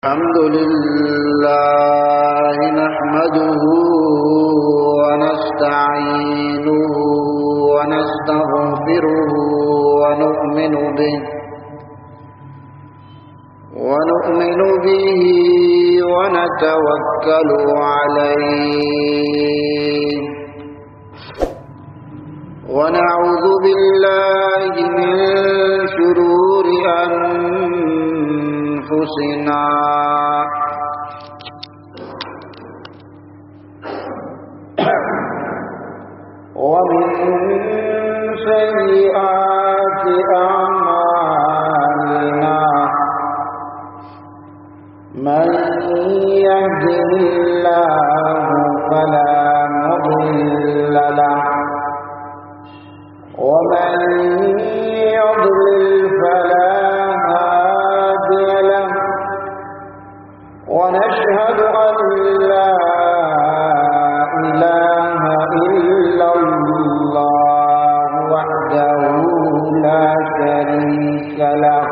الحمد لله نحمده ونستعينه ونستغفره ونؤمن به، ونؤمن به ونتوكل عليه، ونعوذ بالله من شرور أنفسنا ومن سيئات أعمالنا. من يهده الله فلا مضل له، ومن يضلل فلا هادي له، ونشهد أن لا إله إلا الله وحده لا شريك له،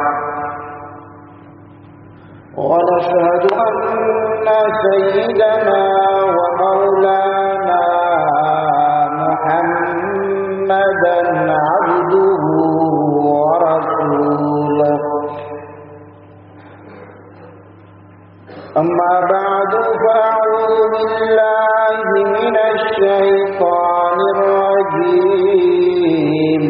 ونشهد أن سيدنا ومولانا محمدا عبده ورسوله. أما بعد، فأعوذ بالله من الشيطان الرجيم.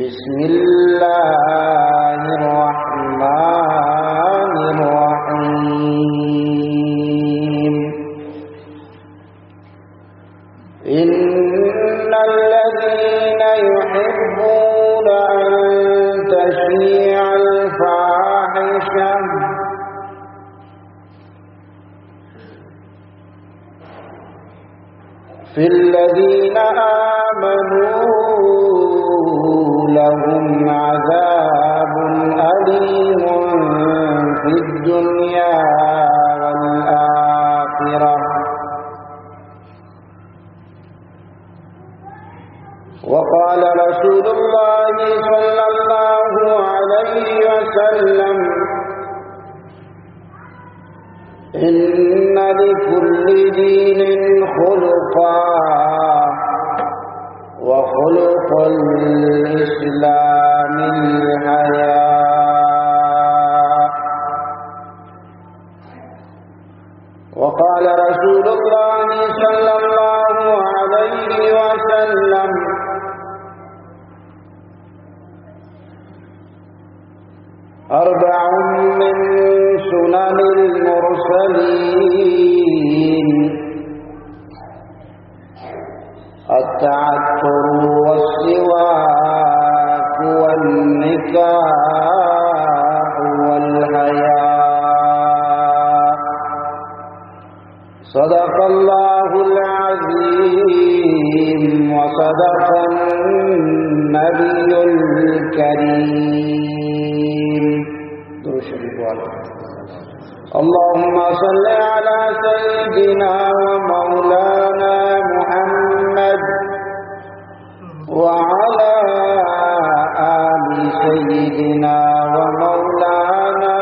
بسم الله الرحمن الرحيم. إن الذين يحبون أن تشيع الفاحشة في الذين آمنوا لهم عذاب أليم في الدنيا والآخرة. وقال رسول الله صلى الله عليه وسلم: إن لكل دين خلقا، وخلق الإسلام الحياء. وقال رسول الله صلى الله عليه وسلم: أربع من سنن المرسلين: التعطر والسواك والنكاح والحياء. صدق الله العظيم وصدق النبي الكريم. درود شریف والے۔ اللهم صل على سيدنا ومولانا محمد وعلى آل سيدنا ومولانا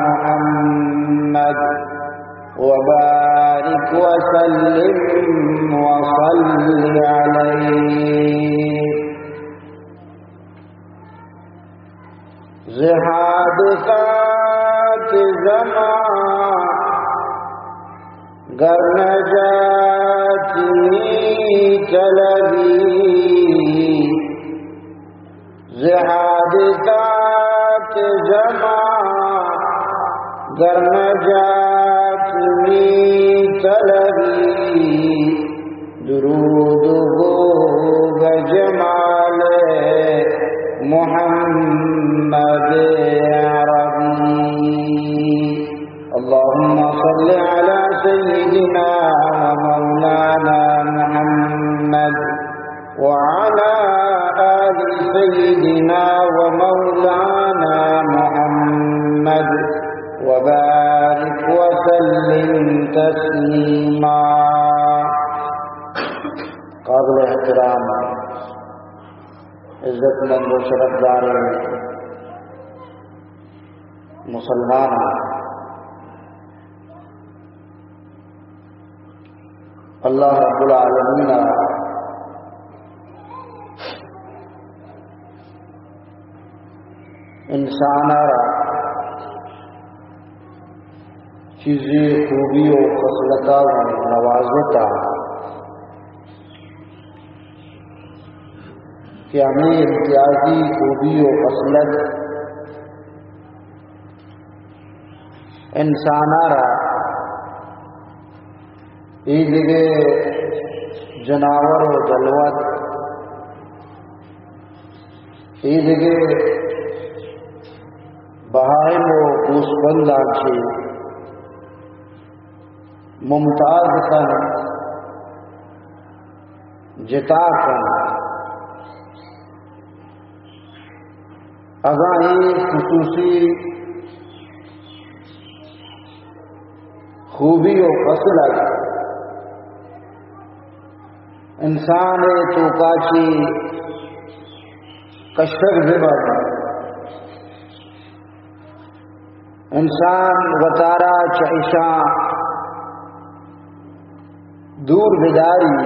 محمد وبارك وسلم وصل عليه. ز حادثات زمان گر نجات می طلبی، ز حادثات زمان گر نجات می طلبی، درود گو بہ جمال محمد عربی۔ اللهم صل على سيدنا ومولانا محمد وعلى آل سيدنا ومولانا محمد وبارك وسلم تسليما. قابل احترام عزت مند و شرف دار مسلمان، اللہ رب العالمین انسان ءَ را چیزے خوبی و خصلتا نوازتا کہ ہمیں امتیازی خوبی و خصلت انسان ءَ را اے دگہ جناور و جلوت، اے دگہ بہائم و گوسپنداں چہ ممتاز کن، جتا کن۔ اگاں اے خصوصی خوبی و خصلت انسان ءِ توکا چہ کشگ بہ بنت، انسان وتارا چہ اشاں دور بداری،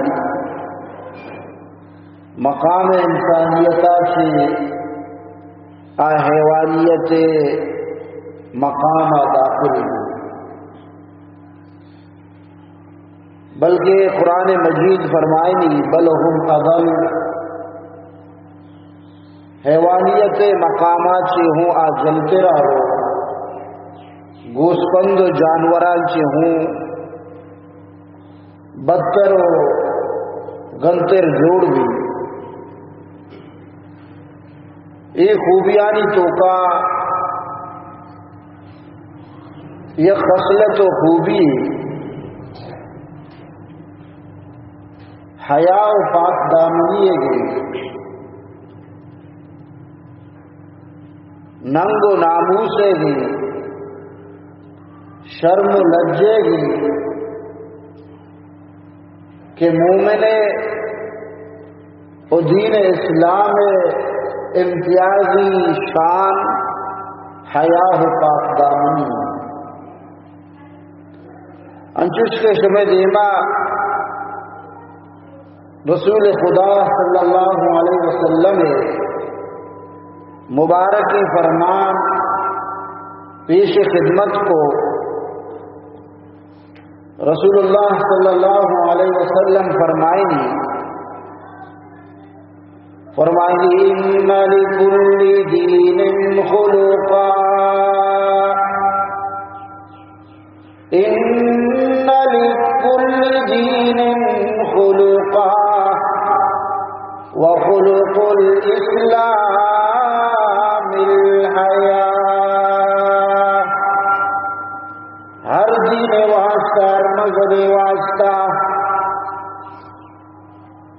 مقام انسانیتا چہ آ حیوانیت مقام داخل بی۔ بلکہ قرآن مجید فرمائنی، بل هم اضل، حیوانیت مقامات چہ ہوں آ جلترا رو، گوسپند و جانوران چہ ہوں بدتر و گنتر جوڑ بی۔ اے خوبیانی توکا یک خصلت و خوبی حیا و پاک دامنی ئیگ، ننگ و ناموس ئیگ، شرم و لج ئیگ کہ مومن و دین اسلام امتیازی شان حیا و پاک دامنی۔ انچوش کہ شمئے دیما رسول خدا صلی اللہ علیہ وسلم مبارک فرمان پیش خدمت کو، رسول اللہ صلی اللہ علیہ وسلم فرمائنی، فرمائنی، ان لکل دین خلقا، ان لکل دین خلقا، وخلق الاسلام الحیا۔ ہر دین واسطہ، ہر مذہب واسطہ،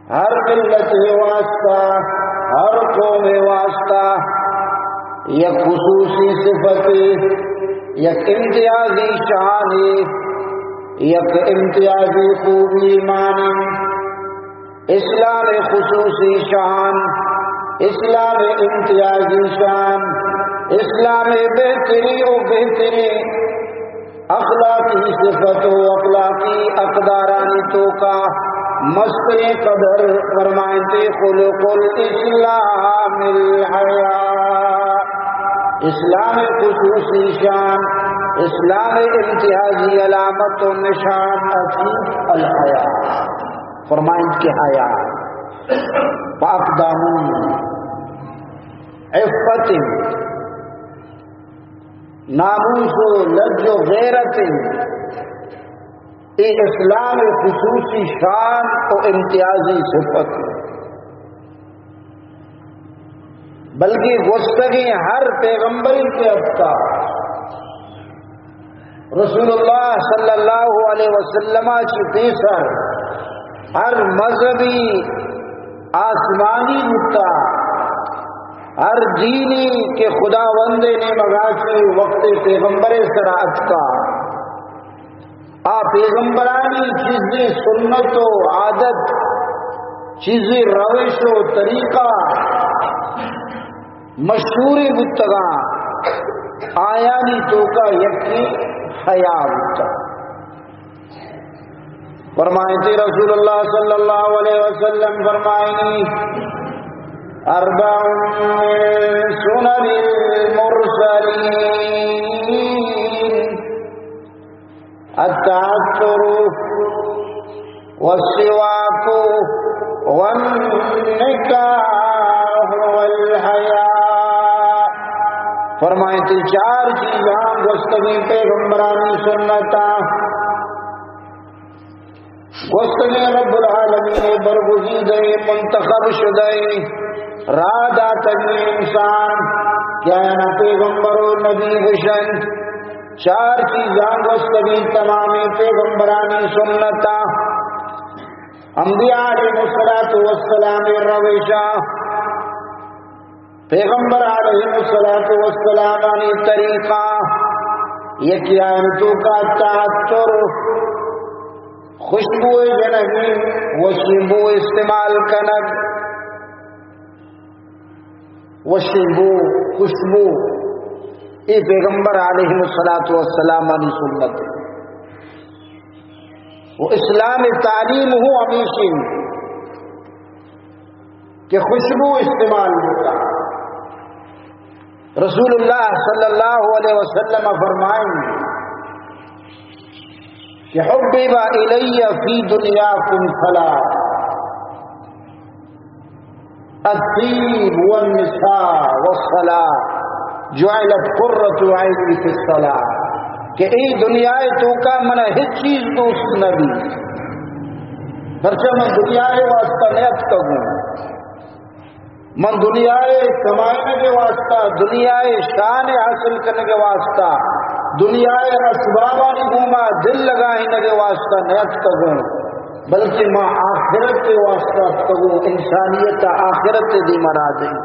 ہر ملت واسطہ، ہر قوم واسطہ یک خصوصی صفت، یک امتیازی شان، یک امتیازی خوبی مانی۔ اسلام خصوصی شان، اسلام امتیازی شان، اسلام بہتری و بہتری اخلاقی صفت و اخلاقی اقدارانی توکا مستریں قدر فرمائنتے، خلق الاسلام الحیا۔ اسلام خصوصی شان، اسلام امتیازی علامت و نشان اچی الحیا۔ فرمائنت کہ حیا، پاک دامنی، عفت، ناموس و لج و غیرت، اے اسلام خصوصی شان و امتیازی صفت۔ بلکہ گوستگیں ہر پیغمبرے کہ اتکا، رسول اللہ صلی اللہ علیہ وسلم چہ پیسر ہر مذہبی آسمانی بوتا، ہر دینی کہ خداوند نیمگا چہ وقت پیغمبر سرا اتکا، آ پیغمبرانی چیزیں سنت و عادت، چیزیں روش و طریقہ مشہوری بوتگاں۔ آیانی توکا یکی حیا بوتا۔ فرمائیتی رسول اللہ صلی اللہ علیہ وسلم فرمائنی، اربع من سنن المرسلین، التعطر والسواک والنکاح والحیاء۔ فرمائیتی چار چیزاں گوستگیں پیغمبرانی سنتا، گوستگیں رب العالمین برگزیدہ منتخب شدہ را داتگیں انسان کہ آیانا پیغمبر و نبی گوشنت۔ چار چیزاں گوستگیں تمامیں پیغمبرانی سنتا، انبیاء علیہ الصلوۃ والسلام روشا، پیغمبر علیہ الصلوۃ والسلامانی طریقہ۔ یکی آیان توکا تعطر، خوشبو جنگی، وشی بو استعمال کنگ۔ وشی بو، خوشبو، اے پیغمبر علیہ الصلوۃ والسلامانی سنت۔ و اسلام تعلیم ہوں ہمیشی کہ خوشبو استعمال ہوتا۔ رسول اللہ صلی اللہ علیہ وسلم فرمائیں کہ حبب الی فی دنیاکم ثلاث، الطیب والنساء والصلاۃ، جعلت قرۃ عینی فی الصلاۃ، کہ اے دنیا توکا من ہچ چیز دوست نبی، پرچہ من دنیا واسطہ نیاتکگوں۔ من دنیا کمائنگ واسطہ، دنیا شان حاصل کنگ واسطہ، دنیا اسبابانی گوما دل لگائینگ واسطہ نیاتکگوں، بلکہ ما آخرت واسطہ اتکگوں، انسانیت آخرت دیما را دیں۔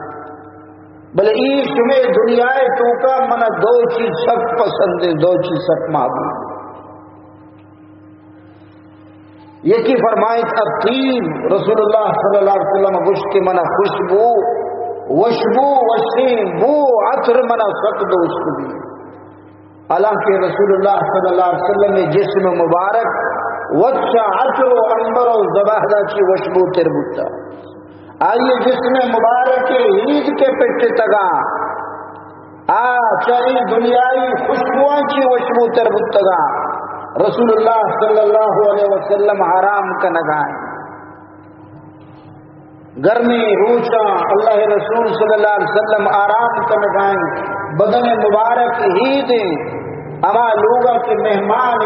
بلے ای شمے دنیا توکا من دو چیز سک پسند ہیں، دو چیز سک محبوب۔ یکی فرمائیت الطیب، رسول اللہ صلی اللہ علیہ وسلم گوشت کہ منا خوشبو، وشبو، وشیں بو، عطر منا سک دوست بی۔ حالانکہ رسول اللہ صلی اللہ علیہ وسلم جسم مبارک وت چہ عطر و عنبر و زبہدا چی وشبو تر بوتا۔ آئی جسم مبارک ہید کہ پٹتگا، آ چہ اے دنیائی خوشبواں چی وشبو تر بوتگا۔ رسول اللہ صلی اللہ علیہ وسلم آرام کنگائیں۔ گرمی روچاں اللہ رسول صلی اللہ علیہ وسلم آرام کنگائیں۔ بدن مبارک ہیدیں، ہما لوگا کہ مہمان،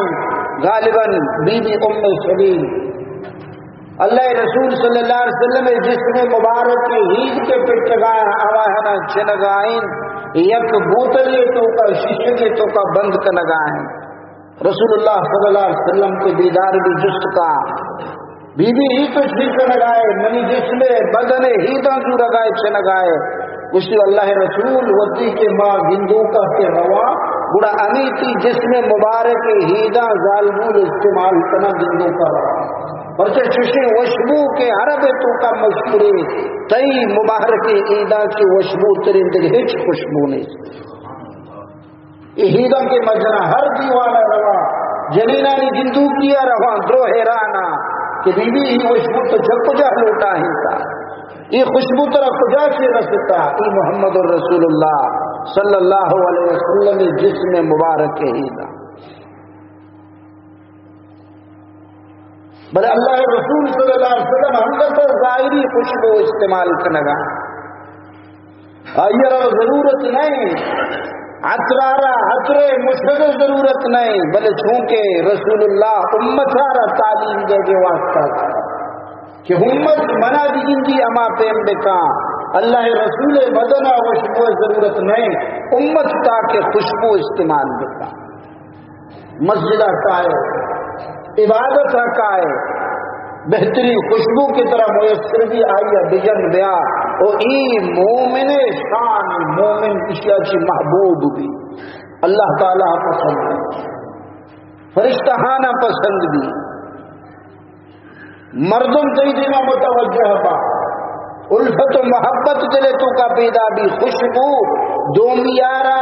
غالباً بی بی ام سلیم۔ اللہ رسول صلی اللہ علیہ وسلم جسم مبارک ہید کہ پٹگائیں، آواہنا چنگائیں، یک بوتلے توکا، شیشگے توکا بند کنگائیں۔ رسول اللہ صلی اللہ علیہ وسلم کے بیدار بی، جست کا، بی بی، ای تو چی کنگائے؟ منی جسم بدن ہیداں زورگائے چنگائے؟ گوشتی اللہ رسول، وتی کہ ما گندوکا کہ رواں، گڑا ہمے تئی جسم مبارک ہیداں زالبول استعمال کناں گندوکا رواں۔ پرچہ چوشیں وشبو کہ عرب توکا مشہورے، تئی مبارک ہیداں چی وشبو تریں دگہ ہچ خوشبو نیست۔ اے ہیداں کہ مجنا ہر دیوانا رواں، جنینانی گندوکیا رواں، درو حیرانا کہ بی بی، ای خوشبو تو چہ کجا لوٹائینتا؟ ای خوشبو ترا کجا چی رستا؟ ای محمد رسول اللہ صلی اللہ علیہ وسلم جسم مبارک ہیداں۔ بلے اللہ رسول صلی اللہ علیہ وسلم ہنگت ظاہری خوشبو استعمال کنگا۔ آئی را ضرورت نہیں، عطرا را، عطر مشرق ضرورت نہیں، بلے چونکہ رسول اللہ امت را تعلیم دے کے واسطہ کہ امت منا بگندی اما پیم بکا، اللہ رسول بدنا خوشبو ضرورت نہیں، امت تاکہ خوشبو استعمال بکا۔ مسجد کائے، عبادت کائے، بہترین خوشبو کی طرح میسر بی، آئی بجن بیا۔ او ای مومن شان، مومن اشیا چی محبوب بی، اللہ تعالی پسند بی، فرشتہانا پسند بی۔ مردم تئی دیما متوجہ با، الفت و محبت دل توکا پیدا بی، خوشبو دومیارا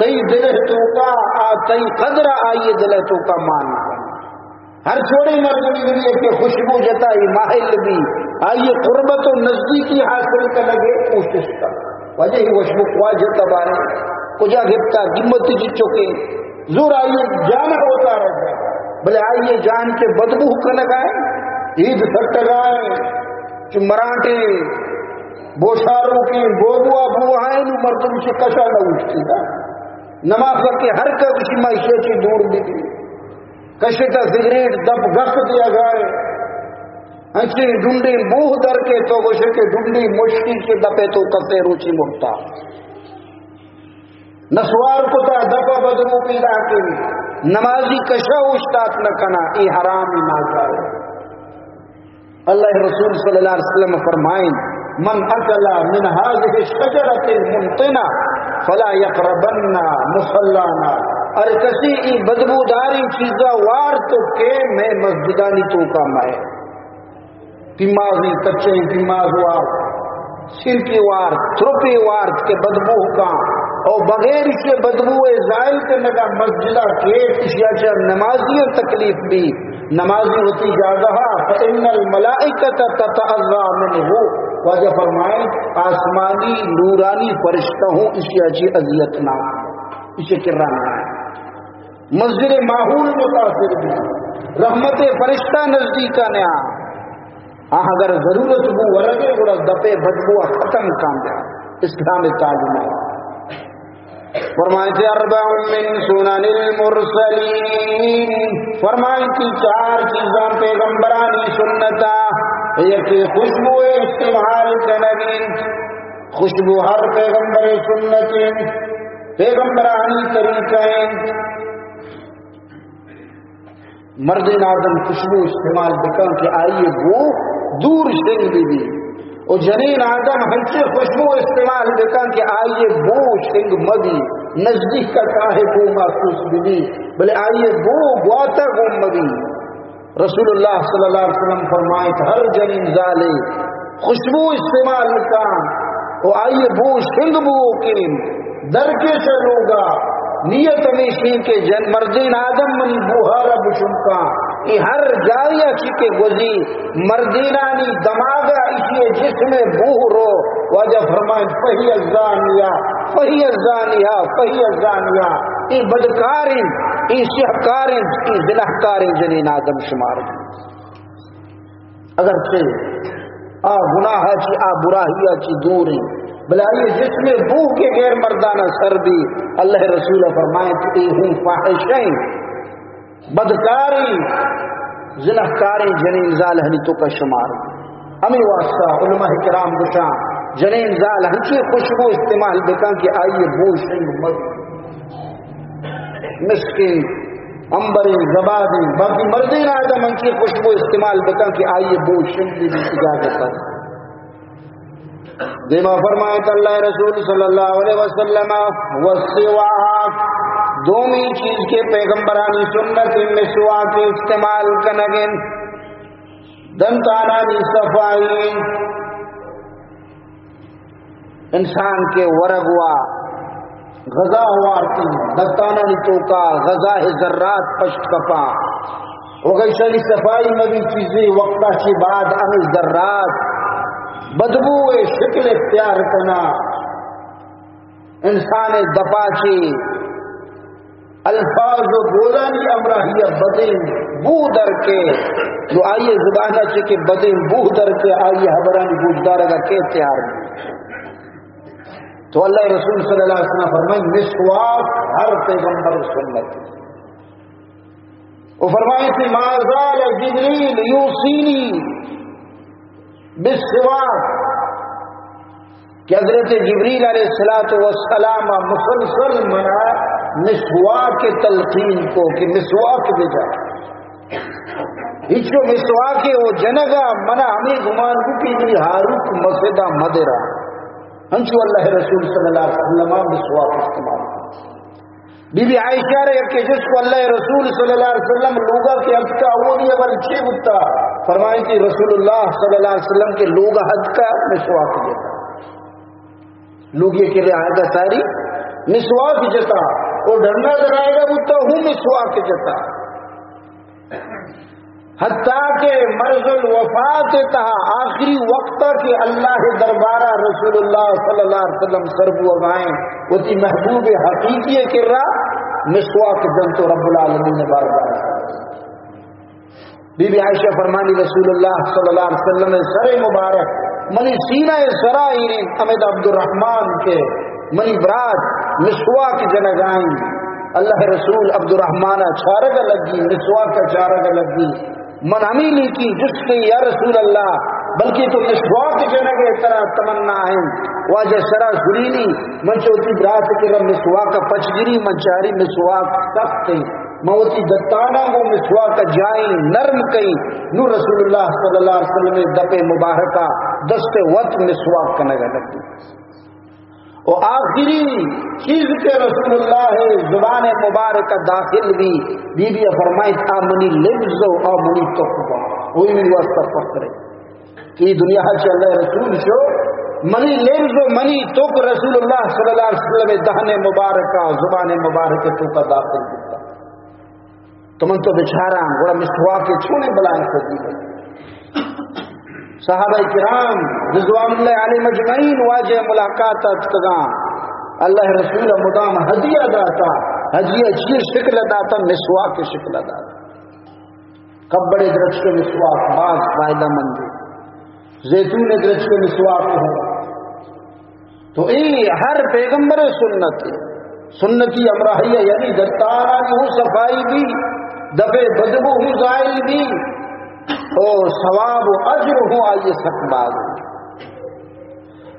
تئی دل ءِ توکا، آ تئی قدر آئی دل ءِ توکا مان کن۔ ہر چوڑیں مردمی بی کہ خوشبو جتا، اے ماہل بی، آئی قربت و نزدیکی حاصل کنگے کوشش کن۔ واجہ اے خوشبو کجا جتا بارے، کجا گپتا، قیمت جی چکے، زور آئی جان ہوتا رہتا، بلے آئی جان کے بدبو کنگائے، عید سٹگائے، چو مرانٹے بوشارو کی بوبوا بوہائے، نو مردم چی کشا نہ اٹھتی نا۔ نماز وقت ہر کا کسی معیشت چی دور بی۔ کشتا سگریٹ دپ گخ دیا گائے۔ انچیں ڈنڈیں بوہ در کے تو گوشے کہ ڈنڈیں مشکی کے دپے تو کسے روچی مرتا۔ نسوار کتا دپا بدبو پیدا کے۔ نمازی کشا اوشتات نہ کنا، اے حرام ناجائز۔ اللہ رسول صلی اللہ علیہ وسلم فرمائیں، من اکل من هذه الشجرة المنتنة فلا يقربن مصلانا۔ ہر کسی ای بدبوداری چیزا وار تو کہ میں مسجدانی توکا مئے۔ پیمازی، کچیں پیماز وار، سرکی وار، ترپی وار کہ بدبو کا، او بغیر اسے بدبو زائل کنگا مسجدہ کے اشیا چا نمازی تکلیف بی، نمازی وتی جاگہ، فإن الملائکة تتأذى منه۔ واجہ فرمائیں، آسمانی نورانی فرشتہ ہوں اشیا چی اذیت نہ، اسے کرا نہ۔ مسجد ماحول متاثر بی، رحمت فرشتہ نزدیک نیا۔ ہاں، اگر ضرورت بو ورگے، گڑا دپے بدبو ختم کن۔ اسلام تعلیم ہے۔ فرمائیتی، اربع من سنن المرسلین، فرمائیتی چار چیزاں پیغمبرانی سنتا، یکی خوشبو استعمال کنگی، خوشبو ہر پیغمبر سنت، پیغمبرانی طریقہ۔ مردین آدم خوشبو استعمال بکن کہ آئی بو دور شنگ بی بی، و جنین آدم ہنچے خوشبو استعمال بکن کہ آئی بو شنگ مبی، نزدیک کا چاہے بو محسوس بی بی، بلے آئی بو گواتا گم مبی۔ رسول اللہ صلی اللہ علیہ وسلم فرمائیت، ہر جنین زالے خوشبو استعمال کن و آئی بو شنگ بو کن، درکش لوگا۔ نیت ہمیشی کہ جن مردین آدم منی بوہارا بشنکاں۔ اے ہر جایا چی کہ گوزی مردینانی دماغا اشی جسم بوہ رو۔ واجہ فرمائیت، فہی الزانیہ، فہی الزانیہ، فہی الزانیہ۔ اے بدکاریں، اے سیہکاریں، اے زنہکاریں جنین آدم شمار۔ اگرچہ آ گناہ چی، آ براہی چی دور ہیں، بلے آئی جسم بو کہ غیر مردانہ سر بی، اللہ رسول فرمائیت کہ اے ہوں فاحشیں، بدکاریں، زنہکاریں جنین زالہنی توکا شمار۔ ہمیں واسطہ علماء کرام گوشاں، جنین زال ہنچی خوشبو استعمال بکن کہ آئی بو شنگ مبی۔ مسکیں، امبریں، زبادیں، باقی مردین آدم انچیں خوشبو استعمال بکن کہ آئی بو شنگ بی، اجازت ہے۔ دیما فرمائیت اللہ رسول صلی اللہ علیہ وسلم، والسواک، دومی چیز کہ پیغمبرانی سنت مسواک استعمال کنگن، دنتانانی صفائی۔ انسان کہ ورگ وا غذا وارتی، دستانانی توکا غذا ذرات پشت کپاں، و گشانی صفائی مبی چیزی وقتا چی بعد ہمیں ذرات بدبو شکل اختیار کنا، انسان دپا چی الفاظ و بولانی ہمراہی بدیں بو در کے، جو آئی زبان چی کہ بدیں بو در کے، آئی حبرانی گوشدارگا کے تیار بی۔ تو اللہ رسول صلی اللہ علیہ وسلم فرمائیں، مسواک ہر پیغمبر سنت۔ وہ فرمائیں کہ ما زال جبریل یوصینی بالسواک، کہ حضرت جبریل علیہ الصلوۃ والسلام مسلسل منا مسواک تلقین کو کہ مسواک بجا۔ ہچو مسواک وہ جنگا منا ہمیں گمان کو کہ جی ہاروت مسجدہ مدرا۔ ہنچو اللہ رسول صلی اللہ علیہ وسلم مسواک استعمال کو۔ بی بی عائشہ رے کہ جس کو اللہ رسول صلی اللہ علیہ وسلم لوگا کہ اتکا اولی اول چی بوتا؟ فرمائیتی رسول اللہ صلی اللہ علیہ وسلم کہ لوگا اتکا مسواک دیتا۔ لوگ یہ کہ رہا گا ساری مسواک جتا، او ڈنڈا درائگا بوتا، ہوں مسواک جتا۔ حتیٰ کہ مرض الوفات تہا، آخری وقت کہ اللہ دربارہ رسول اللہ صلی اللہ علیہ وسلم سر بوگائیں، وتی محبوب حقیقی کرا مسواک جنت و رب العالمین بارگاہ۔ بی بی عائشہ فرمانی، رسول اللہ صلی اللہ علیہ وسلم سر مبارک منی سینہ سرا ایرین، حمید عبدالرحمن کے منی برات مسواک جنگائیں۔ اللہ رسول عبدالرحمن چارگ لگی، مسواک چارگ لگی۔ من ہمیں لیکی جست کہ یا رسول اللہ، بلکہ تو مسواک جنگ ترا تمنا ہیں۔ واجہ سرا سرینی، من چوتی برات کے رب مسواک پچ گری، من چاری مسواک سخت ہیں۔ من وتی دتاناں گوں مسواک جائیں نرم کئیں۔ نو رسول اللہ صلی اللہ علیہ وسلم دپ مبارکہ دست وت مسواک کنگ لگی۔ و آخری چیز کہ رسول اللہ زبان مبارکہ داخل بی، بی بی فرمائیت، آ منی لبز و آ منی تک با، وہی منی واسطہ فخر ہے۔ کہ دنیا چہ اللہ رسول شو، منی لبز و منی تک رسول اللہ صلی اللہ علیہ وسلم دہن مبارکہ، زبان مبارکہ توکا داخل بوتا۔ تو من تو بچاراں، گڑا مسواک چونے بلائیں فضیلت۔ صحابہ کرام رضوان اللہ علیہم اجمعین واجہ ملاقات اتکگاں، اللہ رسول مدام ہدیہ داتا، ہدیہ چی شکل داتا؟ مسواک شکل داتا۔ کبڑے درچک مسواک باز فائدہ مند ہے، زیتون درچک مسواک ہو۔ تو اے ہر پیغمبر سنت ہے۔ سنتی ہمراہی ہے، یعنی دتانانی ہوں صفائی بی، دپے بدبو ہوں زائل بی، او ثواب و اجر ہوں آئی سک باز۔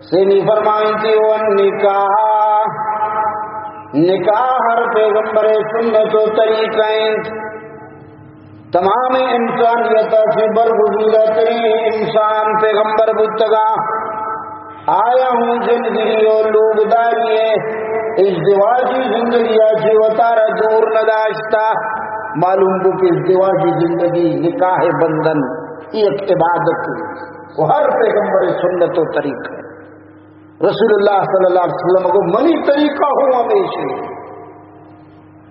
سیمی فرمائیتی، و نکاح، نکاح ہر پیغمبر سنت و طریقہ انت۔ تمام انسانیت چہ برگزیدہ ترین انسان پیغمبر بوتگا۔ آیا ہوں جنگری و لوگداری ازدواجی زندگی چہ وتارا دور نداشتا۔ معلوم بو کہ ازدواجی زندگی، نکاح بندن، یہ ایک عبادت ہے۔ وہ ہر پیغمبر سنت و طریقہ ہے۔ رسول اللہ صلی اللہ علیہ وسلم کو منی طریقہ ہوں ہمیشہ۔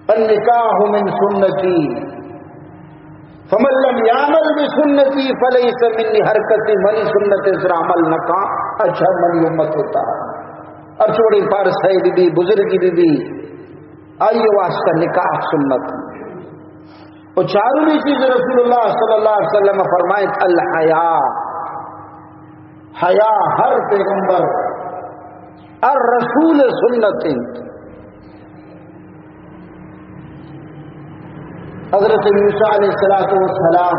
النکاح من سنتی فمن لم یعمل بسنتی فلیس منی، ہر کسی منی سنت سرا عمل نہ کا، اچھا منی امت ہوتا۔ ہر چوڑی پارس ہے بی بی، بزرگی بی بی، آئی واسطہ نکاح سنت۔ اور چارمی چیز رسول اللہ صلی اللہ علیہ وسلم فرمائے، الحیا، حیا ہر پیغمبر، ہر رسول سنت انت۔ حضرت موسیٰ علیہ الصلوۃ والسلام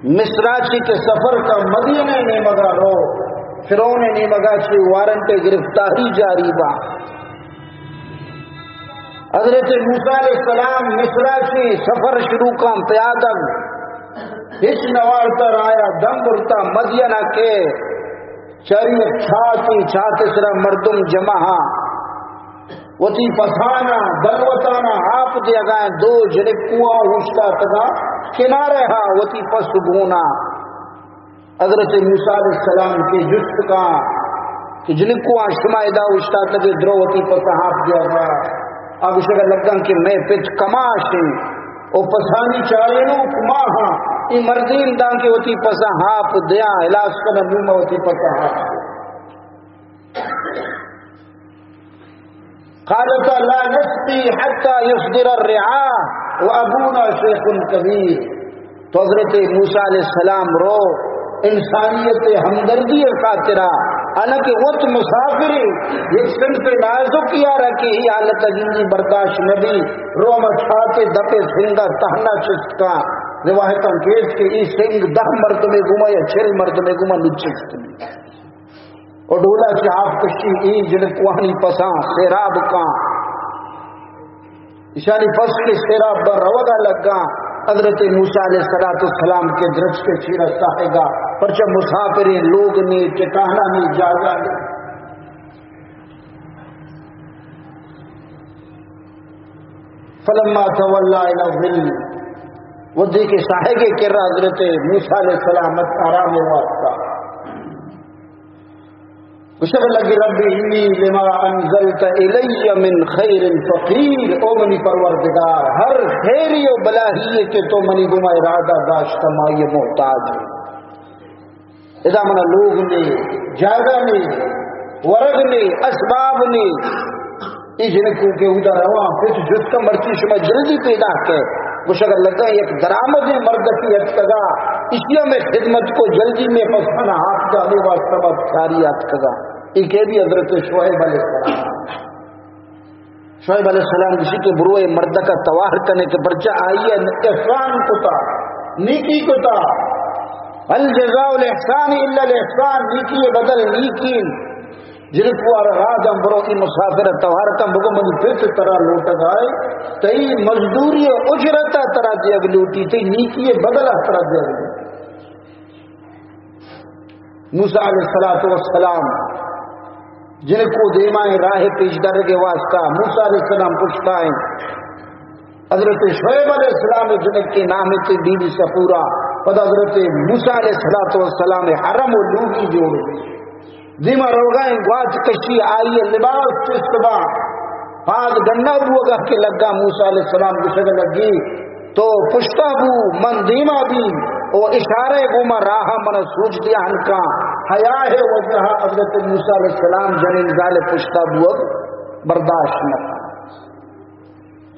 مصرا چی کہ سفر کا مدینے نیمگا رو، فرعون نیمگا چی وارنٹ گرفتاری جاری با۔ حضرت موسیٰ علیہ السلام مصرا چی سفر شروع کا پیادگ، ہچ نوارتا رایا دم برتا مدینا کے چاری چاتی، چاتے سرا مردم جمع ہاں۔ وتی پسانا، دلوتانا آپ دیگا، دو جنکواں اوشتاتگا کنارے ہا وتی پس گونا۔ حضرت موسیٰ علیہ السلام کے جست کا کہ جنکواں شما ادا اوشتاتگے درو وتی پس آپ دیگا۔ آ گوشگا لگا کہ میں پت کماش ہیں، او پسانی چارینو کما ہاں، ای مردین داں کہ وتی پسا آپ دیاں، الاس کنا نوما وتی پسا آپ دیاں۔ قالتا لا نسقي حتى يصدر الرعاء وأبونا شيخ كبير۔ تو حضرت موسیٰ علیہ السلام رو انسانیت ہمدردی خاطرہ، حالانکہ وت مسافر، یک صنف نازک یارا کہ ای حالت زندگی برداشت نبی، رو ہم چھاتے دپے سنگا تہنا چست کا۔ روایتاں کیت کہ ای سنگ دہ مردمے گوما یا چل مردمے گوما نچست۔ و ڈولا چہ آپ کشی، اے جنکوانی پساں سیراب کاں۔ ایشانی پس کہ سیراب بر روگا لگا، حضرت موسیٰ علیہ الصلوۃ والسلام کے درچک چیرا ساہگا، پرچہ مسافریں لوگ نے، ٹکانا نے، جاگا نے۔ فلما تولى إلى الظل، وہ دیکھے ساہگے کرا حضرت موسیٰ علیہ السلام آرام واسطہ۔ گوشگ لگی، رب انی لما انزلت الی من خیر فقیر، او منی پروردگار، ہر خیری و بلاہی کہ تو منی گوما ارادہ داشت، ما آئی محتاج ایں۔ ادا منا لوگ نے، جاگہ نے، ورگ نے، اسباب نے۔ اے جنکو کہ اودا رواں پت جست کا، مرچی شما جلدی پیدا کے۔ گوشگ لگا، یک درآمدیں مردکی اتکگا، اشیا میں خدمت کو، جلدی میں پسن ہاتھ کا، ہمیں واسطہ بات ساری اتکگا۔ اے کہ بھی حضرت شعیب علیہ السلام۔ شعیب علیہ السلام گوشی کہ برو اے مردکا توار کنے کہ پرچا آئی احسان کتا، نیکی کتا۔ هل جزاء الاحسان الا الاحسان، نیکی بدل نیکی۔ جنکو آرا راہ دم، برو اے مسافر توار کن، بگو منی پت ترا لوٹگائے، تئی مزدوری اجرتا ترا دیگ لوٹی، تئی نیکی بدلا ترا دیگ لوٹی۔ موسیٰ علیہ الصلوۃ والسلام جنکو دیما ایں راہ پیش درگے واسطہ، موسیٰ علیہ السلام پشتا ایں۔ حضرت شعیب علیہ السلام جنک کے نام تے بی بی صفورہ، پد حضرت موسیٰ علیہ الصلوۃ والسلام حرم و لوگی جوڑ۔ دیما روگا ایں، گوات کشی، آئی لباس چست با، پاد گنڈا بوگا کہ لگا۔ موسیٰ علیہ السلام گوشگ لگی، تو پشتا بو، من دیما بی، او اشارہ گوما راہ من سوج دیا ہنکا۔ حیا ہے وجہ حضرت موسیٰ علیہ السلام جنین زال پشتا بوگ برداشت نہ۔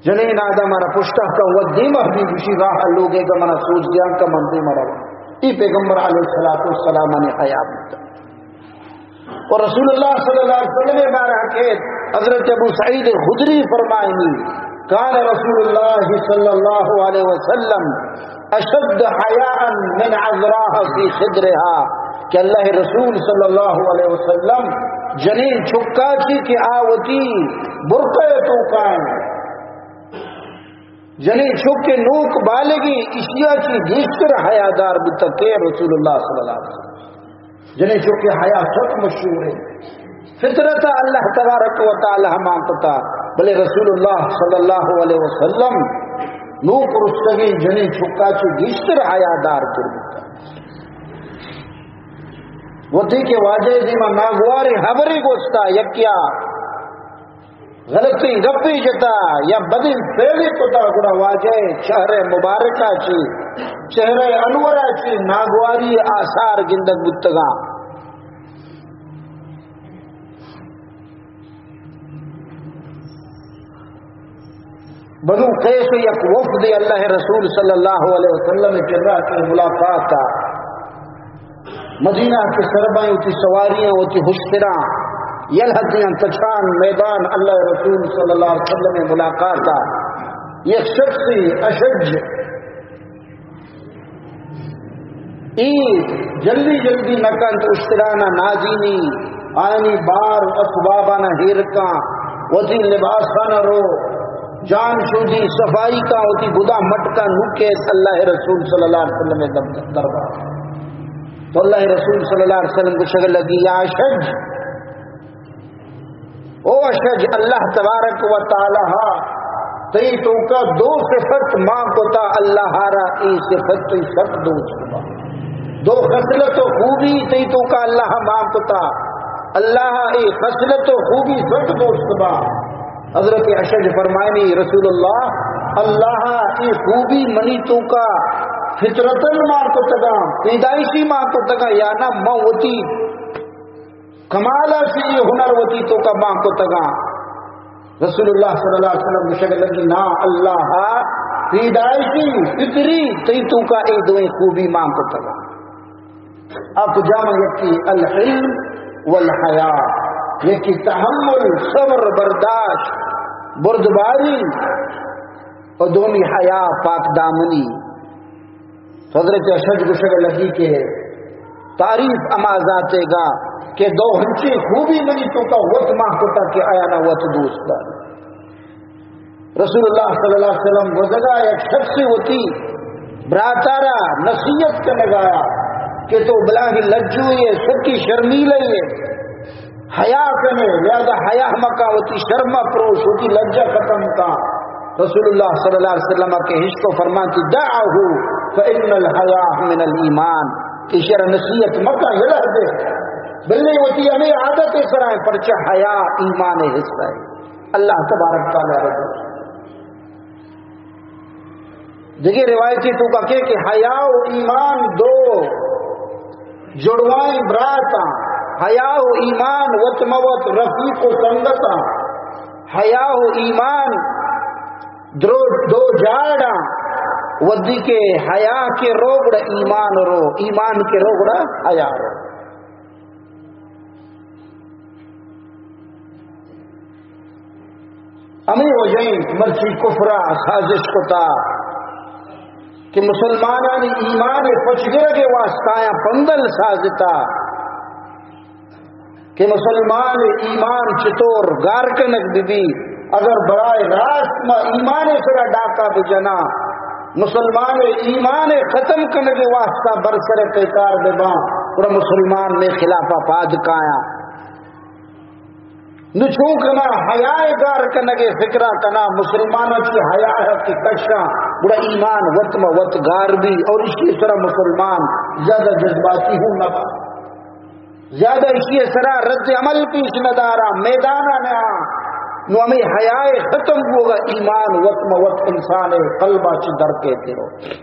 جنین آدم را پشتا کا و دیما بی، گوشی راہ لوگے کا من سوج دیا ہنکا، من دیما رہا۔ اے پیغمبر علیہ الصلوۃ والسلام نے حیا بوتا۔ اور رسول اللہ صلی اللہ علیہ وسلم بارہ کہ حضرت ابو سعید خدری فرمائنی، کان رسول اللہ صلی اللہ علیہ وسلم اشد حیاء من عذراء فی خدرها، کہ اللہ رسول صلی اللہ علیہ وسلم جنین چکا چی کہ آ وتی برقع توکائیں۔ جنین چک نوک بالغی، اشیا چی گیشتر حیادار بوتا کہ رسول اللہ صلی اللہ علیہ وسلم۔ جنین چک حیا سک مشہور ہے۔ فطرت اللہ تبارک و تعالی ہما کتا، بلے رسول اللہ صلی اللہ علیہ وسلم نوک رستگی جنین چکا چی گیشتر حیادار تر بوتا۔ وتی کہ واجہ دیما ناگواری حبری گوشتا، یکیا غلطیں گپے جتا یا بدیں فعلے کتا، گڑا واجہ چہرہ مبارکہ چی، چہرہ انورہ چی ناگواری آثار گندگ بوتگاں۔ بنو قیس یک وفد اللہ رسول صلی اللہ علیہ وسلم کرا کہ ملاقات مدینہ کے سربائیں وتی سواریاں وتی ہشتراں یل حدیاں تچان میدان اللہ رسول صلی اللہ علیہ وسلم ملاقات۔ یک شخصی اشج ای جلدی جلدی نکنت، اشترانا نادینی، آنی بار و اسبابانا ہیرکاں، وتی لباسانا رو، جان شودی صفائی کا، وتی گدا مٹکا نوکے اللہ رسول صلی اللہ علیہ وسلم در-، دربار۔ تو اللہ رسول صلی اللہ علیہ وسلم گوشگ لگی، یا اشج، او اشج، اللہ تبارک و تعالی تئی توکا دو صفت مان کتا، اللہ را ای صفت تئی سک دوست با۔ دو خصلت و خوبی تئی توکا اللہ مان کتا، اللہ ای خصلت و خوبی سک دوست با۔ حضرت اشج فرمائنی، رسول اللہ، اللہ ای خوبی منی توکا فطرتاً مان کتگا، پیدائشی مان کتگا، یا نہ من وتی کمالا چی اے ہنر وتی توکا مان کتگاں۔ رسول اللہ صلی اللہ علیہ وسلم گوشگ لگی، نا، اللہ پیدائشی فطری تئی توکا اے دوئیں خوبی مان کتگاں۔ آ کجام؟ یکی الحلم والحیا، یکی تحمل، صبر، برداشت، بردباری، و دومی حیا، پاک دامنی۔ تو حضرت اشج گوشگ لگی کہ تعریف ہما ذاتے گا کہ دو ہنچیں خوبی منی توکا وت مان کتا کہ آیانا وت دوست دار۔ رسول اللہ صلی اللہ علیہ وسلم گوزگا یک شخص وتی براتارا نصیحت کنگایا کہ تو بلاہی لجوئے، سکی شرمیلے، حیا کنے، لہذا حیا مکا، وتی شرما پروش، وتی لجا ختم کا۔ رسول اللہ صلی اللہ علیہ وسلم کے ہشکو فرمانتی، دعه فإن الحیاء من الایمان، کہ شر نصیحت مکا، یلہ دے۔ بلے وتی ہمے عادت سرا ایں، پرچہ حیا ایمان حصہ ایں۔ اللہ تبارک تعالی رضا۔ دگہ روایتی توکا کہ، کہ حیا و ایمان دو جڑوائیں براتاں، حیا و ایمان وت موت رفیق و سنگتاں، حیا و ایمان درو دو جاڑاں، ودی کہ حیا کہ رو گڑا ایمان رو، ایمان کہ رو گڑا حیا رو۔ ہمے وجہ ایں مرچی کفرا سازش کتا کہ مسلمانانی ایمان پچ گرگ واسطہ آیاں پندل سازتا کہ مسلمان ایمان چطور گار کنگ بہ بی، اگر براہ راست ما ایمان سرا ڈاکا بجنا، مسلمان ایمان ختم کنگ واسطہ برسر پیکار بباں، گڑا مسلمان مئے خلافا پاد کایاں۔ نو چون کنا؟ حیا گار کنگے فکرا کنا، مسلماناں چی حیا کہ کشاں، گڑا ایمان وت ما وت گار بی، اور اشی سرا مسلمان زیادہ جذباتی ہوں نہ با، زیادہ اشی سرا رد عمل پیش نہ دارا، میدانا نہ آ۔ نو ہمیں حیا ختم ہوگا، ایمان وت ما وت انسان قلبا چی در کے تیرو۔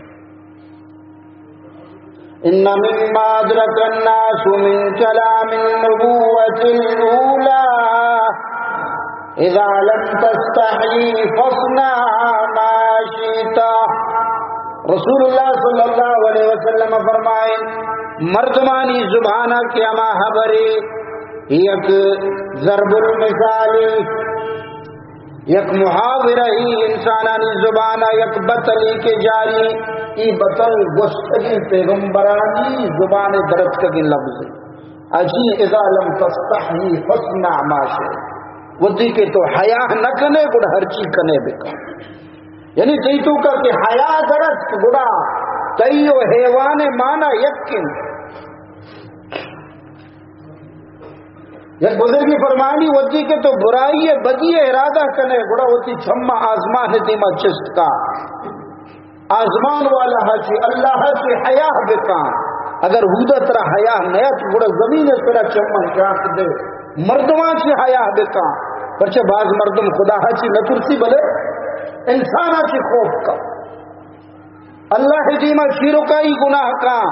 إن مما أدرك الناس من كلام النبوة الأولى: إذا لم تستحي فاصنع ما شئت. رسول اللہ صلی اللہ علیہ وسلم فرمائے، مردمانی زبانا کہ ہما حبرے یک ضرب المثالی، یک محاورہ ای انسانانی زبان ء یک بتلی کہ جاری، ای بتل گوستگیں پیغمبرانی زبان ء درتکگیں لبز۔ اجی اذا لم تستحی فاصنع ما شئت۔ ودی کہ تو حیا نہ کنے، گڑا ہرچی کنے بکن۔ یعنی تئی توکا کہ حیا درت، گڑا تئی و حیوان مانا یک انت۔ یک بزرگی فرمانی، ودی کہ تو برائی ء بدی ء ارادہ کنے، گڑا وتی چماں آزمان ء دیما چست کا۔ آزمان والا ء چی، اللہ ء چی حیا بکاں۔ اگر ہودا ترا حیا نیت، گڑا زمین ء سرا چماں شانک دے، مردماں چی حیا بکاں۔ پرچہ باز مردم خدا ء چی نترسی، بلے انسان ء چی خوف کا۔ اللہ دیما شیرکائی گناہ کاں،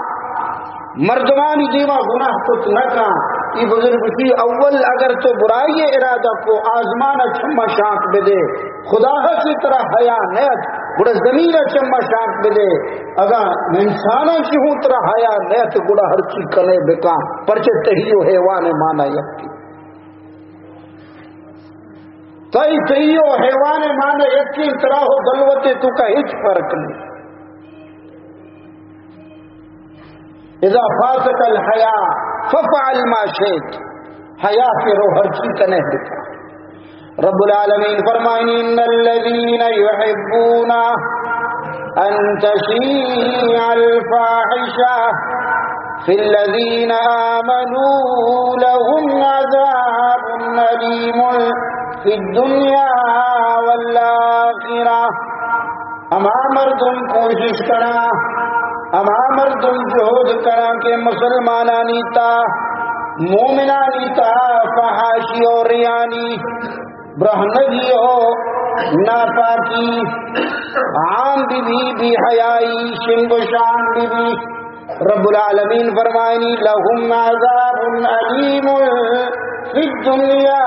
مردمانی دیما گناہ کت نہ کاں۔ ای بزرگ گوشی، اول اگر تو برائی ارادہ کو، آزمان چما شانک بدے، خدا چی ترا حیا نیت، گڑا زمین چما شانک بدے۔ اگاں انسان چی ہوں ترا حیا نیت، گڑا ہر چی کنے بکاں، پرچہ تہی و حیوان مانا یکی۔ تئی، تئی و حیوان مانا یکی، ترا ہو دلوتے توکا ہچ فرق نہیں۔ اذا فاتك الحياء فافعل ما شئت، حیا کہ رو ہر چی کنے بکا۔ رب العالمین فرمائنی، ان الذين يحبون ان تشيع الفاحشة في الذين آمنوا لهم عذاب أليم في الدنيا والآخرة۔ ہما مردم کوشش کنا، ہما مردم جہد کنا کہ مسلمانانی تا، مومنانی تا فحاشی و ریانی، برہنگی و ناپاکی عام بی بی، بی حیائی شنگ و شان بی بی۔ رب العالمین فرمائنی، لهم عذاب أليم في الدنيا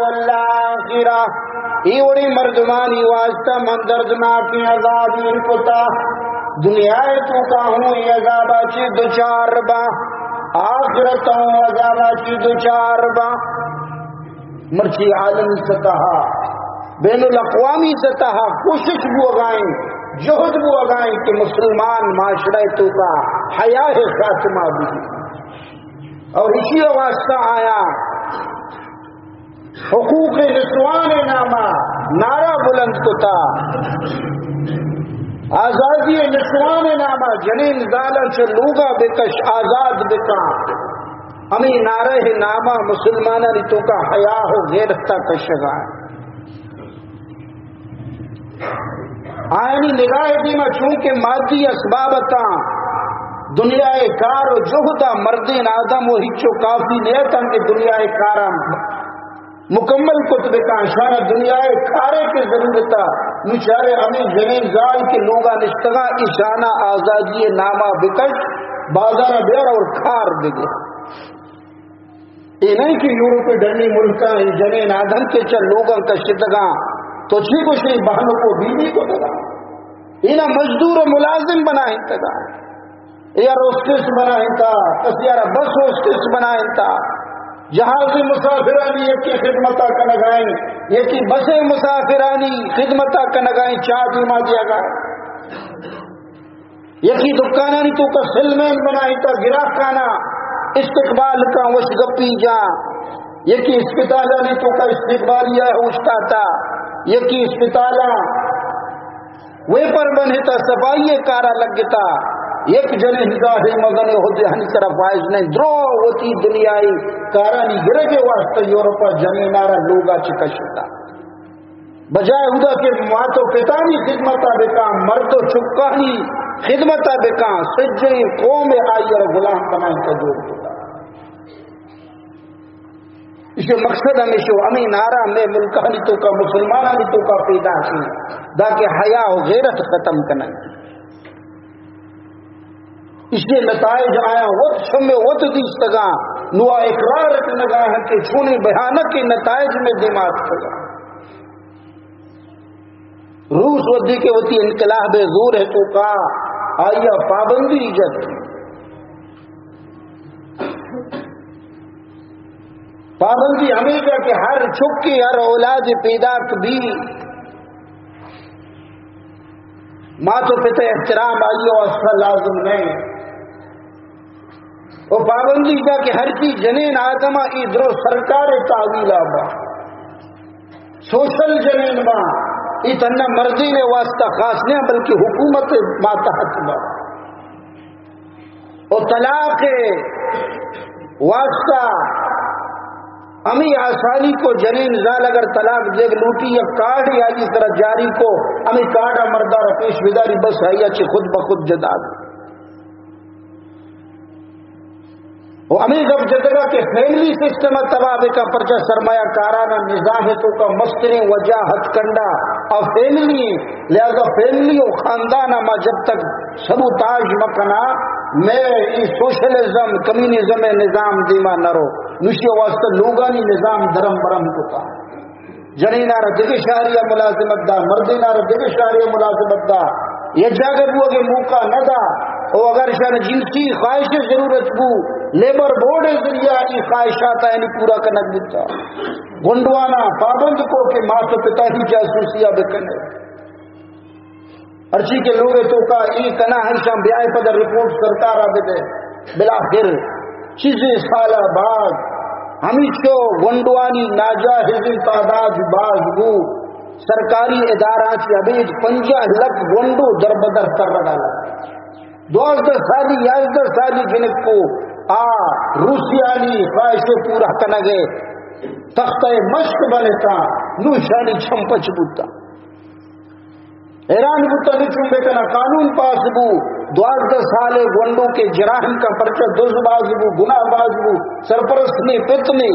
والآخرة۔ اے وڑیں مردمانی واسطہ من دردناکیں عذابے کتا، دنیا ء توکا ہوں اے عذابا چی دچار با، آخرت ہوں عذابا چی دچار با۔ مرچی عالمی سطح، بین الاقوامی سطح کوشش بوگائیں، جہد بوگائیں کہ مسلمان معاشرہ توکا حیا خاتمہ بھی۔ اور اسی واسطہ آیا حقوق نسوان نامہ نعرہ بلند کتا، آزادی نسوان نامہ، جنین زالاں چہ لوگا بکش، آزاد بکا۔ ہمیں نعرہ نامہ مسلمانانی توکا حیا و غیرتا کشگا۔ آیانی نگاہ دیما چونکہ مادی اسباب تاں، دنیا ءِ کار و جہد ءَ مردین آدم و ہچو کافی نیتاں کہ دنیا ءِ کاراں مکمل کت بکاں۔ شان دنیا ءِ کارے کہ ضرورت ءَ، نو چارے ہمیں جنین زال کہ لوگا نشتگاں، ایشانا آزادی ناما بکش، بازارا بیار اور کار بگے۔ اے نہیں کہ یورپ ڈنی ملکاں اے جنین آدم کہ چہ لوگاں کشتگاں، تو چی گوشے بہنوں کو بیوی کو دگا، اینا مزدور و ملازم بنائیں تگا۔ یار ہوسٹس بنائینتا، کس یار بس ہوسٹس بنائینتا، جہازی مسافرانی یکی خدمتا کنگائیں، یکی بس مسافرانی خدمتا کنگائیں، چاہ دیما دیا گا۔ یکی دکانانی توکا سیلمین بنائینتا، گراہکانا استقبال کا، وش گپی جا۔ یکی اسپتالانی توکا استقبالیہ اوشتاتا، یکی اسپتالا ویپر بنتا، صفائی کارا لگتا۔ یک جنین ہدا ہے مزن ہدے ہنی طرف فائز نہیں، درو وتی دنیای کارانی گرگے واسطہ یورپا جنینارا لوگا چہ کشتا۔ بجائے ہدا کہ مات و پتانی خدمتا بکاں، مرد و چکانی خدمتا بکاں، سجیں قوم آئیرا غلام بنائیں کا جوڑ کتا۔ ایشی مقصد ہمیشو، ہمیں نعرہ ہمیں ملکانی توکا، مسلمانانی توکا پیدا شی، دا کہ حیا و غیرت ختم کنن۔ ایشی نتائج آیا وت شمے وت دیستگاں، نوا اقرار کنگا ہیں کہ چونیں بھیانک نتائج میں دیما اتکگاں۔ روس ودی کہ وتی انقلاب زور ہے توکا آیا پابندی ایجاد کی۔ پابندی ہمیشہ کہ ہر چکی، ہر اولاد پیداک بی، مات و پت احترام آئی واسطہ لازم نہیں۔ و پابندی دا کہ ہر چی جنین آدم ای درو سرکار تحویل آبا، سوشل جنین با، ای تنہ مردین واسطہ خاص نہیں بلکہ حکومت ماتحت با۔ و طلاق واسطہ ہمیں آسانی کو، جنین زال اگر طلاق دیگ لوٹی، یک کارڈ آئی طرح جاری کو، ہمیں کارڈ مردار پیش بداری، بس آئی چی خود بخود جدا۔ و ہمیں گپ جتگا کہ فیملی سسٹم تباہ بکا، پرچہ سرمایہ کارانہ نظام توکا مستریں وجہ ہتھ کنڈا اور فیملی، لہذا فیملی و خاندان ما جب تک سبوتاژ مکنا، میں ای سوشلزم، کمیونزم نظام دیما نرو، نوشی واسطہ لوگانی نظام درم برم کتا۔ جنینارا دگہ شہریا ملازمت دا، مردینارا دگہ شہریا ملازمت دا، یا جاگہ بوگے موقع نہ دا۔ او اگر شان جنسی خواہش ضرورت بو، لیبر بورڈ ذریعہ ای خواہشات یعنی پورا کنگ بوتا۔ گنڈوانا پابند کو کہ مات و پتا ہی جاسوسیا بکنے۔ ہرچی کہ لوگ توکا ای کنا ہنشان بیائے پدا رپورٹ سرکارا بدے۔ بالاخر چیزیں سالا بعد ہمیچو گونڈوانی ناجائزیں تعداد باز بو۔ سرکاری ادارہ چی ابید پنجاہ لکھ گونڈو دربدر ترگا لگا۔ دوازدہ سالی، یازدہ سالی جنکو آ روسیانی خواہش پورا کنگے تختہ مشق بنتا، نوشانی چھم پچ بوتا۔ حیران بوتا، نی چون بکنا، قانون پاس بو، دوازدہ سال گونڈو کے جراحم کا پرچہ دز باز بو، گناہ باز بو، سرپرست نے پت نے۔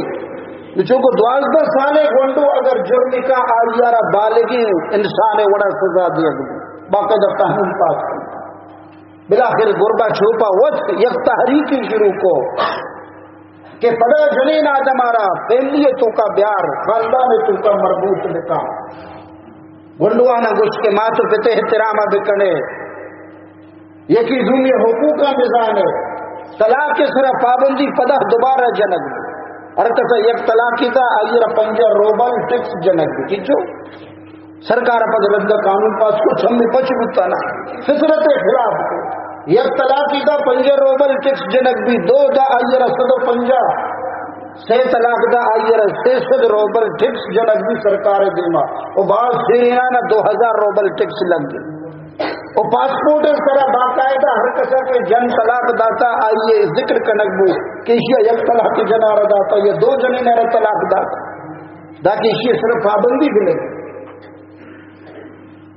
نی چونکہ دوازدہ سال گونڈو اگر جرم کا آئیارا بالغی انسان وڑا سزا دیا گو، باقاعدہ قانون پاس کرتا۔ بالاخر گربا چھوپا وت یک تحریکی شروع کو کہ پدا جنین آدم آرا فیملی توکا بیار، خاندان توکا مربوط بکا۔ گونڈوانا گوشت کہ مات و پت احترام بکنے، یکی دومی حقوق بزانے، طلاق سرا پابندی پدا دوبارہ جنگ۔ ہر کسا یک طلاقی دا، آئی را پنجاہ روبل ٹیکس جنگ۔ ٹھیک جو سرکار پد رد قانون پاس کو، چھمی پچ بوتا نا، فطرت خلاف کو۔ یک طلاقی دا پنجاہ روبل ٹیکس جنگ بی، دو دا آئی را صد و پنجاہ، سے طلاق دا آئی را سے سد روبل ٹیکس جنگ بی سرکار دیما، و باز سیرینا نا دو ہزار روبل ٹیکس لگ گی۔ و پاسپورٹ سرا باقاعدہ ہر کسا کہ جن طلاق داتا آئی ذکر کنگ بو کہ ایشیا یک طلاق جنارا داتا یا دو جنینارا طلاق داتا، دا کہ ایشی صرف پابندی بلے۔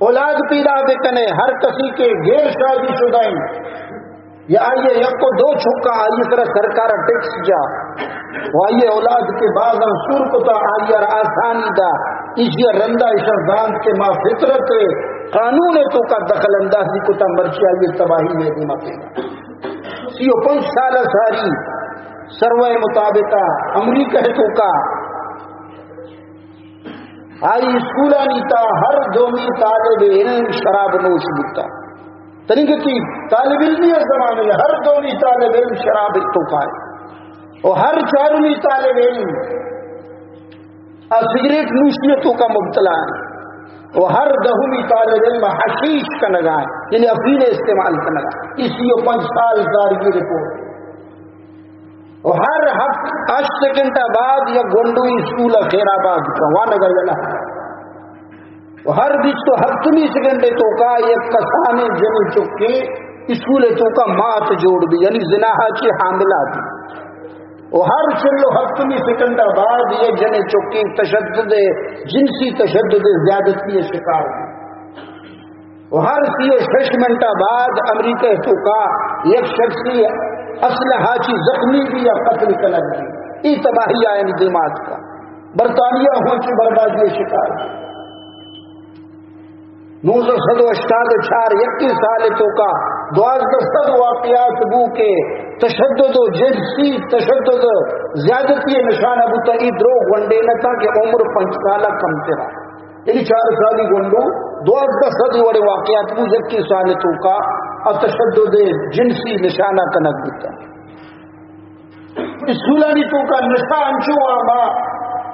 اولاد پیدا بکنے، ہر کسی کے غیر شادی شدہ ہیں، یا آئی ءَ یک و دو چکاں آئی ءِ سرا سرکار ءَ ٹیکس جا، و آئی ءِ اولاد کہ بازاں سور کتا، آئی ءَ را آسانی دا، ایشی ءَ رندا ایشاں زانت کہ ما فطرت ءِ قانون ءِ توکا دخل اندازی کتا، مرچی آئی ءِ تباہی مئے دیما پیدا۔ سی و پنچ سال ءَ ساری سروے مطابق امریکہ ءِ توکا آئی اسکولانی تا ہر دومی طالب علم شراب نوش بوتا۔ تنیگتی طالب علمی زمانے ہر دومی طالب علم شراب توکا ہے، و ہر چارمی طالب علم آ سگریٹ نوشی توکا مبتلا ہے، و ہر دہمی طالب علم حشیش کنگا ہے، یعنی افین استعمال کنگا۔ اسی و پنچ سال ساری رپورٹ و ہر ہفت، ہشت سیکنڈ بعد یک گونڈوی اسکول خیر آباد کا وانگا یلا۔ و ہر بیست و ہفتمی سیکنڈ توکا یک کسانیں جنی چکے اسکول توکا مات جوڑ بی، یعنی زناہا چی حاملہ بی۔ و ہر چل و ہفتمی سیکنڈ بعد یک جنی چکے تشدد، جنسی تشدد، زیادتی شکار بی۔ و ہر سی و شش منٹ بعد امریکہ توکا یک شخصی اسلحہ چی زخمی بی یا قتل کنگ بی۔ ای تباہی آئینی دیمات کا۔ برطانیہ ہوں چی بربادی شکار بی۔ نوزدہ سد و ہشتاد و چار، یکی سال توکا دوازدہ سد واقعات بو کہ تشدد و جنسی تشدد، زیادتی نشانہ بوتا۔ ای درو گونڈے نہ تا کہ عمر پنچ سالہ کم ترا۔ یعنی چار سالی گونڈو دوازدہ سد وڑے واقعات بو، یکی سال توکا ا تشدد جنسی نشانہ کنگ بوتا۔ اسکولانی توکا نشہ انچو عام آ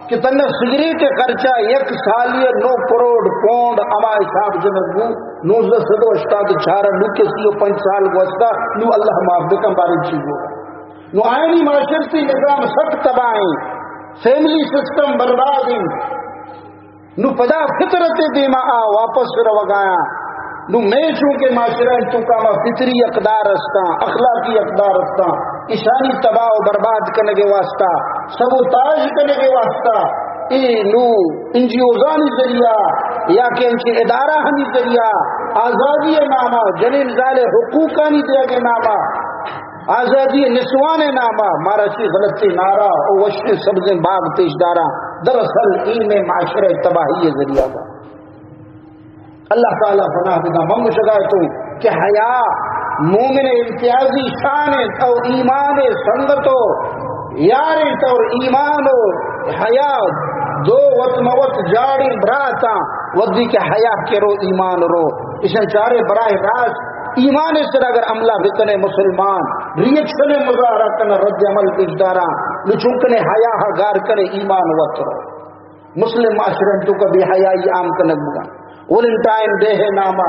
کہ تنگا سگریٹ خرچہ یک سالی نو کروڑ پونڈ ہما حساب جنگ بو۔ نوزدہ سد و ہشتاد چار، نو کہ سی و پنچ سال گوستا، نو اللہ معاف بکن بارے چی گو۔ نو آئینی معاشرتی نظام سک تباہ ہیں، فیملی سسٹم برباد ہیں۔ نو پدا فطرت دیما آ واپس روگایاں۔ نو میں چونکہ معاشرہ توکا ما فطری اقدار استاں، اخلاقی اقدار استاں، اشانی تباہ و برباد کنگے واسطہ، سبوتاژ کنگے واسطہ، اے نو این جی اوزانی ذریعہ یا کہ انچیں ادارہ ہمی ذریعہ، آزادی نامہ، جنین زال حقوقانی دیگے نامہ، آزادی نسوان نامہ، مارا چی غلطی نعرہ او وشیں سبزیں باغ پیش داراں۔ دراصل این میں معاشرہ تباہی ذریعہ با۔ اللہ تعالی پناہ بدا۔ من گوشگا اتوں کہ حیا مومن امتیازی شان انت، او ایمان سنگت و یار انت، اور ایمان و حیا دو وت موت جاڑیں براتاں، ودی کہ حیا کرو ایمان رو، اشان چارے براہ راست ایمان سر اگر عملہ بکنے مسلمان، ریئیکشن مظاہرہ کنے، رد عمل پیش داراں، نو چونکنے حیا گار کنے ایمان وت رو۔ مسلم معاشرہ توکا بے حیائی عام کنگ بوگا۔ ویلنٹائن ڈے ہے ناما،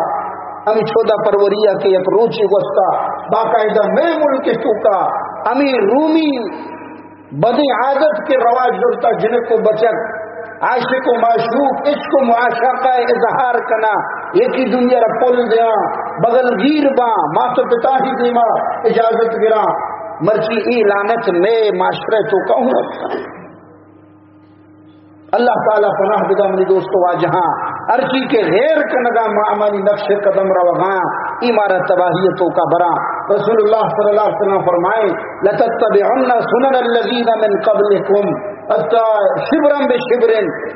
ہمیں چودہ فروری کہ یک روچی گوستا، باقاعدہ میں ملک توکا ہمیں رومی بدیں عادت کے رواج زرتا، جنک و بچک، عاشق و معشوق، عشق و معاشقہ اظہار کنا، یکی دنیا را پل دیاں، بغل گیر باں، مات و پتا ہی دیما اجازت گراں۔ مرچی ای لعنت میں معاشرہ توکا ہوں رکھتا۔ اللہ تعالی پناہ بدا منی دوست واجہاں، ہرچی کہ غیر کنگا ما امانی نقش قدم روگاں، ای مارا تباہی توکا براں۔ رسول اللہ صلی اللہ علیہ وسلم فرمائے، لتتبعن سنن الذین من قبلکم حتی شبرا بشبر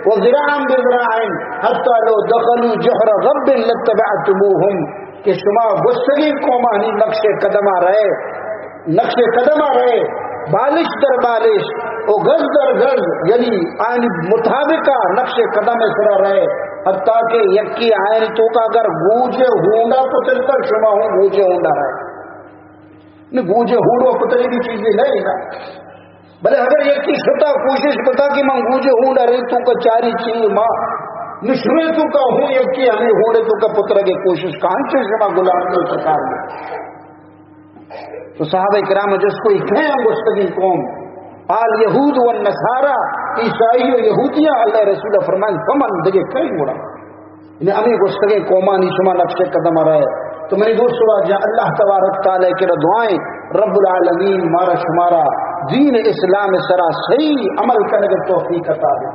و ذراعا بذراع حتی لو دخلوا جحر ضب لاتبعتموهم۔ کہ شما گوستگیں قومانی نقش قدما رہے، نقش قدما رہے، بالش در بالش و گز در گز، یعنی آنی مطابقا نقش قدم سرا رہے، حتی کہ یکی آنی توکا اگر گوجے ہونڈا پترتا، شما ہوں گوجے ہونڈا رہے۔ نہ، گوجے ہونڈو پترے بھی چیزیں نہیں نا۔ بلے اگر یکی شتا کوشش کتا کہ من گوجے ہونڈا رہی توکا چاری چی ما نشوے توکا ہوں، یکی ہمیں ہونڈے توکا پترگے کوشش کان چے شما غلام تو سرکار میں۔ تو صحابہ کرام جس کو کہیں ہم گوستگیں قوم، آل یہود و نصارا، عیسائی و یہودیاں، اللہ رسول فرمائیں، فمن دگے کہیں گوڑا۔ یعنی ہمیں گوستگیں قومانی شما نقش قدم رہے۔ تو منی دوست واجہ، اللہ تبارک تعالی کرا دعائیں، رب العالمین مارا شمارا دین اسلام سرا صحیح عمل کرنے کے توفیق عطا دے،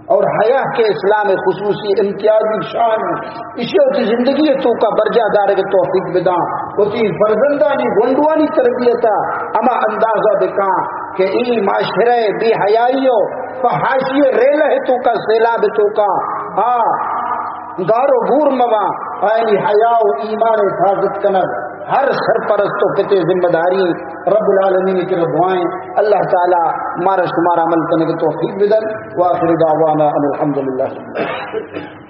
اور حیا کہ اسلام خصوصی امتیازی شان ہے، اسے وتی زندگی توکا برجا دارے کے توفیق بداں۔ وتی فرزندانی گونڈوانی تربیت ءَ ہما اندازہ بکاں کہ اے معاشرہ بے حیائی و فحاشی ریلہ توکا، سیلاب توکا، آ گار و گور مباں، آیانی حیا و ایمان حفاظت کنگ ہر سرپرست و پتے ذمہ داری۔ رب العالمین ءِ کرا دعائیں اللہ تعالی مارا شمارا عمل کنگ توفیق بدن۔ وآخر دعوانا ان الحمدللہ۔